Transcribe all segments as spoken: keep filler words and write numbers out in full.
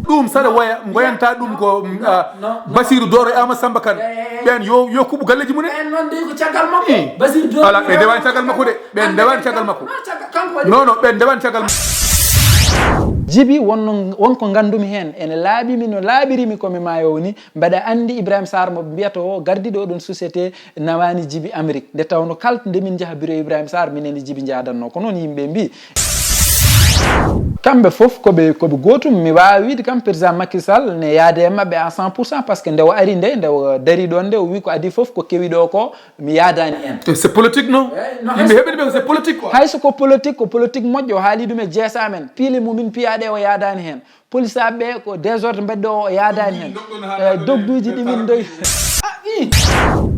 Ɗum saɗa waya, ngoyanta ɗum ko, mm, ah, Basiru Doro e Ama Samba Kan. Ɓen yo, yo kuɓu galleji mumen. Ɓen noon dey ko caggal makko. Basiru Doro. Ala, ɓe ndewani caggal makko de. Ɓe ndewani caggal makko. Non, non, ɓe ndewani caggal makko. Jibi, wonno, won ko ngandumi heen. Ene laaɓi mi no laaɓiri mi ko mi maayo woni. Mbaɗa anndi Ibrahima Sarr mo mbiyata o gardiiɗo oɗon société nawaani Jibi Amérique. Nde tawno kala nde min njaha bureau Ibrahima Sarr, minen e Jibi njaadanno. Ko noon yimɓe mbii. Kamɓe fof ko ɓe, ko ɓe gootum. Mi waawa wiide kam président Macky Sall ne yaade e maɓɓe à cent pour cent, parce que nde o ari nde, nde o dari ɗoon nde, o wi ko adii fof ko kewi ɗo ko, mi yaadaani en. Eh, c'est politique, non? Yimɓe heɓini ɓe, c'est politique, quoi. Hay so ko politique, ko politique moƴƴo, o haali ɗum e jeesa amen. Piile mumin piyaaɗe o yaadaani heen. Polisaaɓe ɓe ko désordre mbaɗi ɗo, o yaadaani heen. Eh, dogduuji ɗi min ndoy. Ah, i.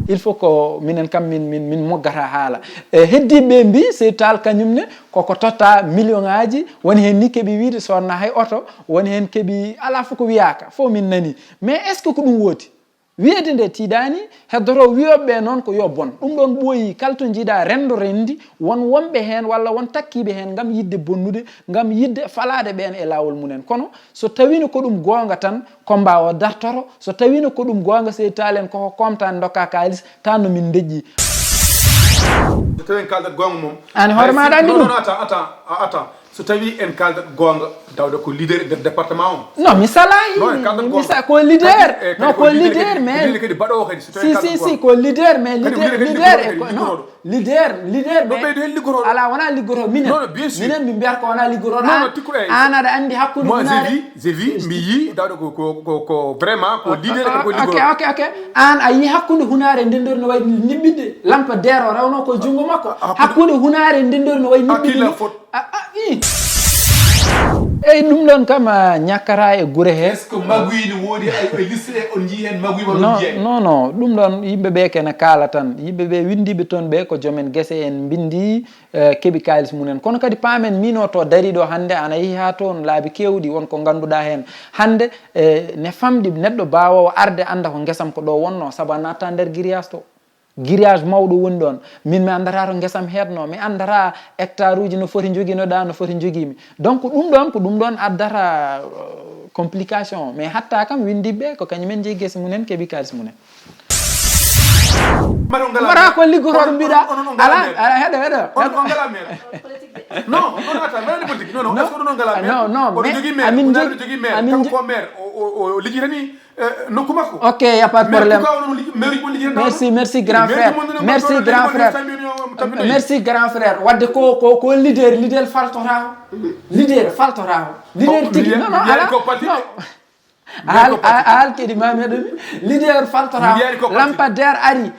Il faut ko minen kam min, min, min moggata haala. E heddiiɓe ɓe mbii, Sey Taal kañum ne, koko totta million ŋaaji, woni heen ni keɓi wiide sonna hay oto, woni heen keɓi, alaa fof ko wiyaaka, fof min nani. Mais est-ce que ko ɗum woodi? Wiyeede nde tiiɗaani, heddotoo wiyooɓe ɓe noon ko yo bon. Ɗum ɗoon ɓooyi, kala to njiiɗa renndo renndi, won wonɓe heen walla won takkiiɓe heen ngam yiɗde bonnude, ngam yiɗde falaade ɓeen e laawol mumen. Kono so tawiino ko ɗum goonga tan, combat o dartoto. So tawiino ko ɗum goonga, Sey Taal en koko koomta ndokka kaalis, tan no min ndeƴƴi. So tawi en kaaldat goonga moom. Aan hoore maaɗa anndi ɗum. Non, non, attends, attends, attends. So tawi en kaaldat goonga, Daouda ko leader e nder département o. Non, mi salaayi. Non, en kaaldat goonga. Mi sa-, ko leader. Kadi, eh, kadi non, ko leader, leader kadi, mais leader kadi baɗoowo kadi, so tawi si, en kaaldat si, goonga. Si, ko leader, mais kadi leader, leader, leader e ko, non. Leader, leader, mais ɓeydo heen liggotooɗo. Alaa, wonaa liggotooɗo. Minen, non, non, bien sûr. Minen min mbiyata ko wonaa liggotooɗo. Non, non, tikkuɗo e. Aan aɗa anndi hakkunde. Moi, j'ai vu, j'ai vu, mi yii, Daouda ko, ko, ko, ko vraiment ko leader e ko liggotooɗo. Ok, ok, ok. Aan a yii hakkunde hunaare e ndendori no wayi niɓɓiɗde. Lampadaire o rewno ko junngo makko. Hakkunde hunaare e ndendori no wayi niɓɓiɗde. Ah, killa fot. Ah, ah, i. Eyi, ɗum ɗoon kam, ah, ñakkata e gure he. Est-ce que maguy ne woodi ay, ay liste ɗe on njii heen maguy ma ɗum non, jeeya? Non, non, ɗum ɗoon yimɓe ɓe kene kaala tan. Yimɓe ɓe winndiiɓe toon ɓe ko joomen gese en mbinndi, eh, keɓi kaalis mumen. Kono kadi paamen mino to dariɗo hannde ana yehi haa toon laabi keewɗi won ko ngannduɗaa heen. Hannde, eh, ne famɗi neɗɗo baawoowo arde annda ko ngesam ko ɗo wonno, sabu a natta nder grillage to. Grillage mawɗo woni ɗoon. Min mi anndata to ngesam heedno, mi anndata hectare uji no foti njoginoɗa, no foti njogiimi. Donc ɗum ɗoon, ko ɗum ɗoon addata, euh, complication. Mais hatta kam winndiiɓe ko kañumen njeyi gese mumen, keɓi kaalis mumen. Mbaɗa ko liggotooɗo mbiɗa. Ala, ala, heɗo, heɗo. On, on ngala maire. Non, on attend, mais politique. Non, non, est-ce que on ngala maire? Non, non, mais amin jogii maire, amin jogii maire, amin jogii maire. Kanko maire, o, o, o, o liggitani. Eh, nokku makko. Ok, y a pas de problème. Merci, merci grand frère. Merci grand frère. Merci grand frère. Wadde ko, ko, ko leader, leader faltotaako. Leader faltotaako. Leader tigi. Non, non, ala. Non. Ahal, ahal kadi ma meɗen. Leader faltotaako. Lampadaire ari.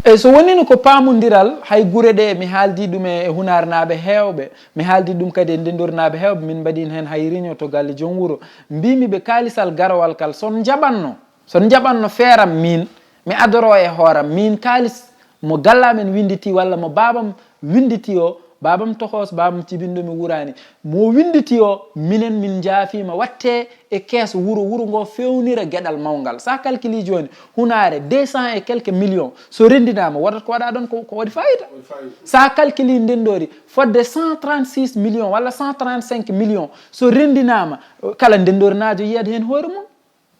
Eyi, so wonino ko paamondiral, hay gure ɗe mi haaldi ɗum e, e hunaarnaaɓe heewɓe, mi haaldi ɗum kadi e ndendornaaɓe heewɓe, min mbaɗi heen hay réunion to galle joom wuro. Mbiimi ɓe kaalisal garawal kal, so njaɓanno, so njaɓanno feeram miin, mi adoro e hooram miin kaalis mo gallamen winnditi walla mo baabam winnditi o, baabam tokoos, baabam cibinɗo mi wuraani, mo winnditi o, minen min njaafiima watte e kees wuro, wuro ngo feewnira geɗal mawngal. So a calcule jooni, hunaare deux cents et quelques millions, so renndinaama, wodat ko waɗa ɗon ko, ko waɗi fayida. So a calcule ndenndori fodde cent trente-six millions walla cent trente-cinq millions, so renndinaama, kala ndenndornaajo yiyat heen hoore mum.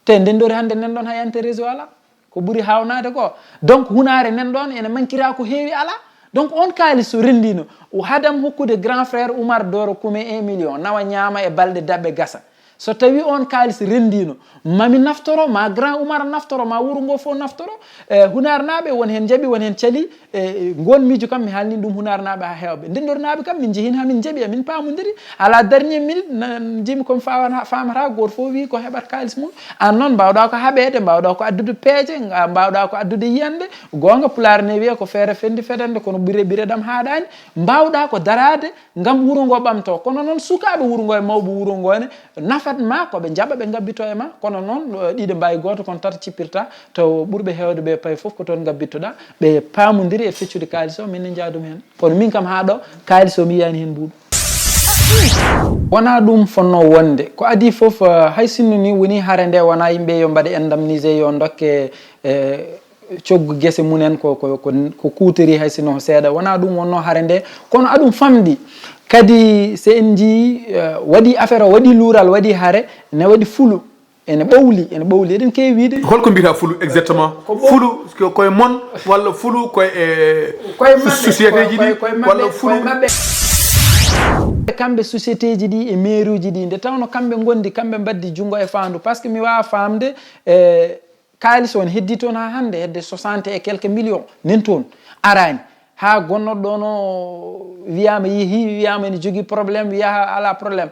Te ndenndori hannde nen ɗon hay ante réseau alaa. Ko ɓuri haawnaade ko. Donc hunaare nen ɗon ene mankira ko heewi alaa. Donc on kaalis so renndiino, o hadam hokkude grand frère Oumar Doro Kume un million, nawa ñaama e balɗe daɓɓe gasa. So tawi on kaalis renndiino, mami naftoro, ma grand Oumar naftoro, ma wuro ngo fof naftoro. Eh, hunaarnaaɓe won heen njaɓi, won heen cali. E, e, ngoon miijo kam, mi haalni ɗum hunaarnaaɓe haa heewɓe. Ndenndornaaɓe kam, min njehin haa min njaɓi, amin paamondiri. À la dernière minute, na, njiimi ko mi faawana-, faamata, gooto fof wii ko heɓata kaalis mum. Aan noon, mbaawɗaa ko haɓeede, mbaawɗaa ko addude peeje, nga-, mbaawɗaa ko addude yiyannde. Goonga, Pulaar ne wiya ko feere fenndi fedannde, kono ɓure ɓure ɗam haaɗaani. Mbaawɗaa ko daraade ngam wuro ngo ɓamtoo. Kono noon, sukaaɓe wuro ngo e mawɓe wuro ngo ne, nafat ma ko ɓe njaɓa, ɓe ngabbitoo e ma. Kono noon, eh, ɗiɗo mbaawi gooto, kono tata cippirta. Taw ɓurɓe heewde ɓe payi fof ko toon ngabbittoɗaa. Ɓe paamondiri e feccude kaalis o, min ne njaha ɗum heen. Kono min kam haa ɗo, kaalis o mi yiyaani heen mbuuɗu. Wonaa ɗum fotnoo wonde. Ko adii fof, eh, hay sinno ni woni hare nde wonaa yimɓe yo mbaɗe indemnisé, yo ndokke, eh, Coggu gese mumen ko ko ko ko kuutori hay sino seeɗa wona ɗum wonno hare nde, kono aɗum famɗi. Kadi so en njii waɗi affaire o waɗi luural waɗi hare, ne waɗi fulu, ene ɓowli ene ɓowli eɗen keewi wiide. Holko mbiyata fulu exactement? Fulu koye mon walla fulu koye e société ji ɗi walla fulu? Kamɓe société ji ɗi e mairie uji ɗi nde tawno kamɓe gondi kamɓe mbaddi junngo e faandu, par ce que mi wawa famde e kaalis on heddi toon haa hannde hedde soixante et quelques millions nen toon araani, haa gonnoɗo ɗo no wiyama yeehi wiyama ene jogii problème wiya ala problème.